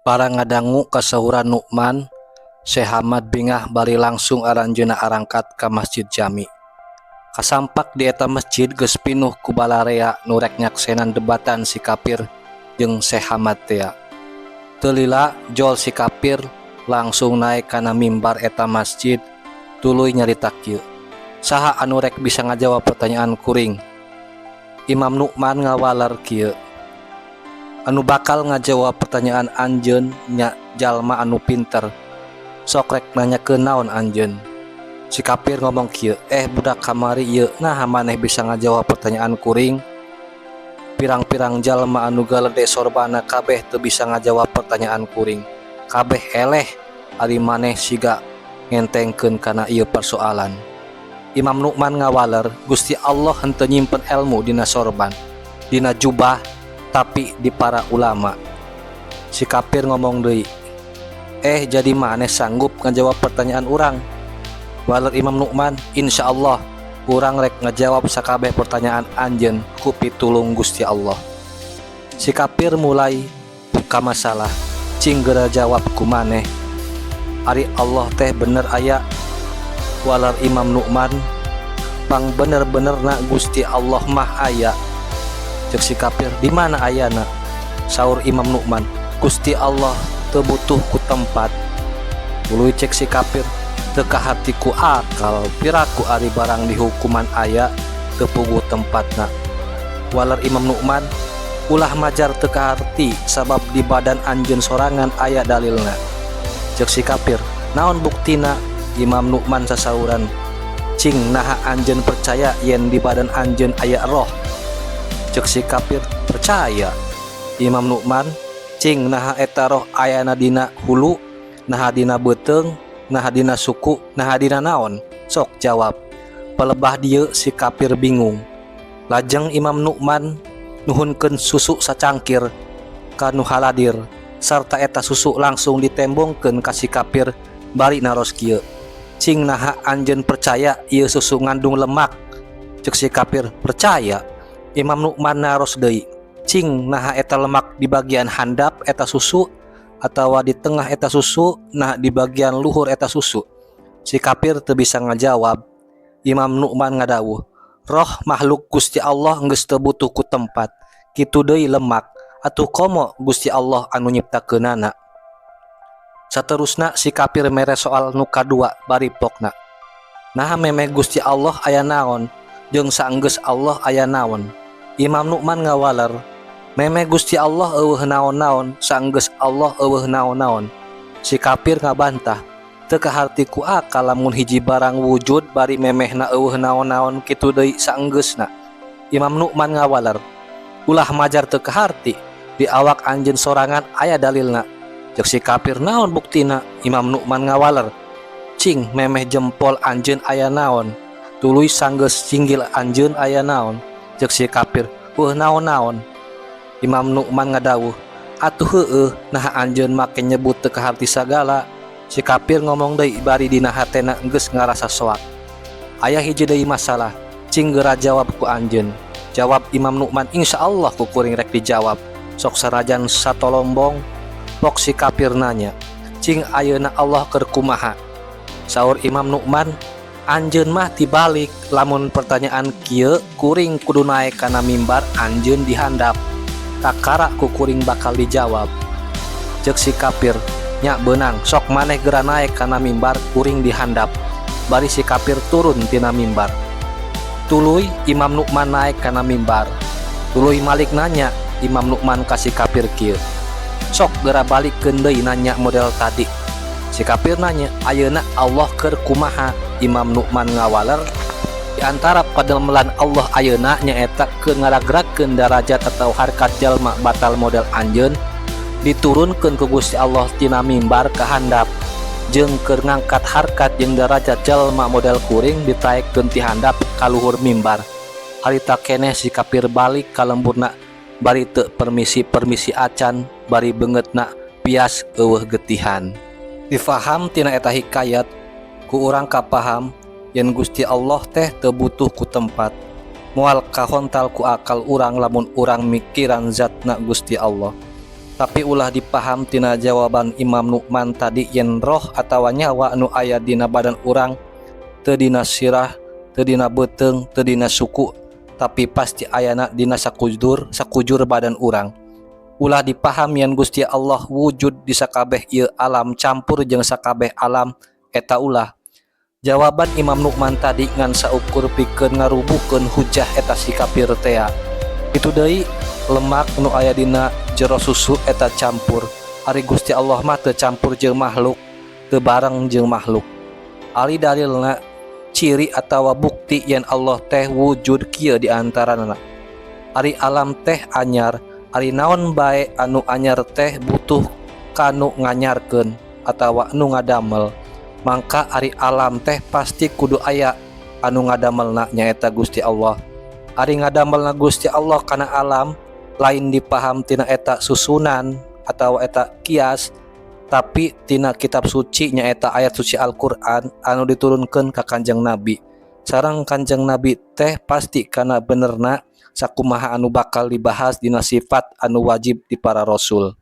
Para ngadangu kasauran Nu'man, Syekh Hamad bingah bari langsung aranjeunna arangkat ka Masjid Jami. Kasampak di eta masjid geus pinuh ku balarea nu rek nyaksenan debatan si kapir jeung Syekh Hamad tea. Teu lila jol si kapir langsung naek kana mimbar eta masjid tuluy nyarita kieu, "Saha anu rek bisa ngajawab pertanyaan kuring?" Imam Nu'man ngawaler kieu, "Anu bakal ngajawab pertanyaan anjeun nya jalma anu pinter. Sok rek nanyakeun naon anjeun?" Si kapir ngomong kieu, "Eh, budak kamari ieu, naha maneh bisa ngajawab pertanyaan kuring? Pirang-pirang jalma anu galede sorbana kabeh teu bisa ngajawab pertanyaan kuring. Kabeh eleh, ari maneh siga ngentengkeun kana ieu persoalan." Imam Nu'man ngawaler, "Gusti Allah henteu nyimpen elmu dina sorban, dina jubah, tapi di para ulama." Si kapir ngomong deui, "Eh, jadi maneh sanggup ngajawab pertanyaan urang?" Waler Imam Nu'man, "Insya Allah urang rek ngajawab sakabeh pertanyaan anjeun ku pitulung Gusti Allah." Si kapir mulai buka masalah, "Cing geura jawab ku maneh, ari Allah teh bener aya?" Waler Imam Nu'man, "Pang bener-benerna Gusti Allah mah aya." Cek si kapir, "Di mana ayana?" Saur Imam Nu'man, "Gusti Allah teu butuh ku tempat." Tuluy cek si kapir, "Teu kaharti ku akal, piraku ari barang dihukuman aya teu puguh tempatna?" Waler Imam Nu'man, "Ulah majar teu kaharti, sabab di badan anjeun sorangan aya dalilna." Cek si kapir, "Naon buktina?" Imam Nu'man sasauran, "Cing naha anjeun percaya yen di badan anjeun aya roh?" Cek si kapir, "Percaya." Imam Nu'man, "Cing naha eta roh ayana dina hulu, naha dina beuteung, naha dina suku, naha dina naon? Sok jawab." Palebah dieu si kapir bingung. Lajeng Imam Nu'man nuhunkeun susu sacangkir ka nu haladir sarta eta susu langsung ditembongkeun ka si kapir bari naros kieu, "Cing naha anjeun percaya ieu susu ngandung lemak?" Cek si kapir, "Percaya." Imam Nu'man naros deui, "Cing naha eta lemak di bagian handap eta susu atawa di tengah eta susu, nah di bagian luhur eta susu?" Si kapir teu bisa ngajawab. Imam Nu'man ngadawuh, "Roh makhluk Gusti Allah geus teu butuh ku tempat, kitu deui lemak, atuh komo Gusti Allah anu nyiptakeunana." Saterusna si kapir mere soal nu kadua bari pokna, "Naha memeh Gusti Allah aya naon jeung saenggeus Allah aya naon?" Imam Nu'man ngawaler, "Memeh Gusti Allah euweuh naon-naon, saenggeus Allah euweuh naon-naon." Si kapir ngabantah, "Teu kaharti ku akal lamun hiji barang wujud bari memehna euweuh naon-naon, kitu deui saenggeusna." Imam Nu'man ngawaler, "Ulah majar teu kaharti, di awak anjeun sorangan aya dalilna." Cek si kapir, "Naon buktina?" Imam Nu'man ngawaler, "Cing memeh jempol anjeun aya naon, tuluy sanggeus cinggil anjeun aya naon?" Cek si kapir, "Euweuh naon-naon." Imam Nu'man ngadawuh, "Atuh heueuh, naha anjeun make nyebut teu kaharti sagala?" Si kapir ngomong deui bari dina hatena geus ngarasa soak, "Aya hiji deui masalah, cing geura jawab ku anjeun." Jawab Imam Nu'man, "Insyaallah ku kuring rek dijawab, sok sanajan satolombong." Pok si kapir nanya, "Cing ayeuna Allah keur kumaha?" Saur Imam Nu'man, "Anjeun mah tibalik, lamun pertanyaan kieu kuring kudu naek kana mimbar, anjeun dihandap, kakara ku kuring bakal dijawab." Cek si kapir, "Nya beunang, sok maneh geura naek kana mimbar, kuring dihandap." Bari si kapir turun tina mimbar. Tuluy Imam Nu'man naek kana mimbar. Tuluy malik nanya Imam Nu'man ka si kapir kieu, "Sok geura balikeun deui nanya model tadi." Si kapir nanya, "Ayeuna Allah keur kumaha?" Imam Nu'man ngawaler, di antara padamelan Allah ayeuna nyaeta keur ngaragrakeun darajat atau harkat jalma batal model anjeun, diturunkeun ku Gusti Allah tina mimbar ka handap, jeung keur ngangkat harkat jeung darajat jalma model kuring, ditaekkeun ti handap ka luhur mimbar. Harita keneh si kapir balik ka lemburna bari teu permisi-permisi acan, bari beungeutna pias euweuh getihan. Difaham tina eta hikayat ku urang kapaham yen Gusti Allah teh teu butuh ku tempat. Moal kahontal ku akal urang lamun urang mikiran zatna Gusti Allah. Tapi ulah dipaham tina jawaban Imam Nu'man tadi yen roh atawa nyawa anu aya dina badan urang teu dina sirah, teu dina beuteung, teu dina suku, tapi pasti ayana dina sakujur sakujur badan urang. Ulah dipaham yen Gusti Allah wujud di sakabeh ieu alam, campur jeung sakabeh alam, eta ulah. Jawaban Imam Nu'man tadi ngan saukur pikeun ngarubuhkeun hujah eta si kafir tea. Kitu deui, lemak nu aya dina jero susu eta campur, ari Gusti Allah mah teu campur jeung makhluk, teu bareng jeung makhluk. Ari dalilna, ciri atawa bukti yen Allah teh wujud kieu di antarana. Ari alam teh anyar, ari naon bae anu anyar teh butuh kanu nganyarkeun atawa nu ngadamel. Mangka ari alam teh pasti kudu aya anu ngadamelna, nyaeta Gusti Allah. Ari ngadamelna Gusti Allah kana alam lain dipaham tina eta susunan atau eta kias, tapi tina kitab suci, nyaeta ayat suci Al-Qur'an anu diturunkeun ka Kanjeng Nabi. Sareng Kanjeng Nabi teh pasti kana benerna, sakumaha anu bakal dibahas dina sifat anu wajib di para rasul.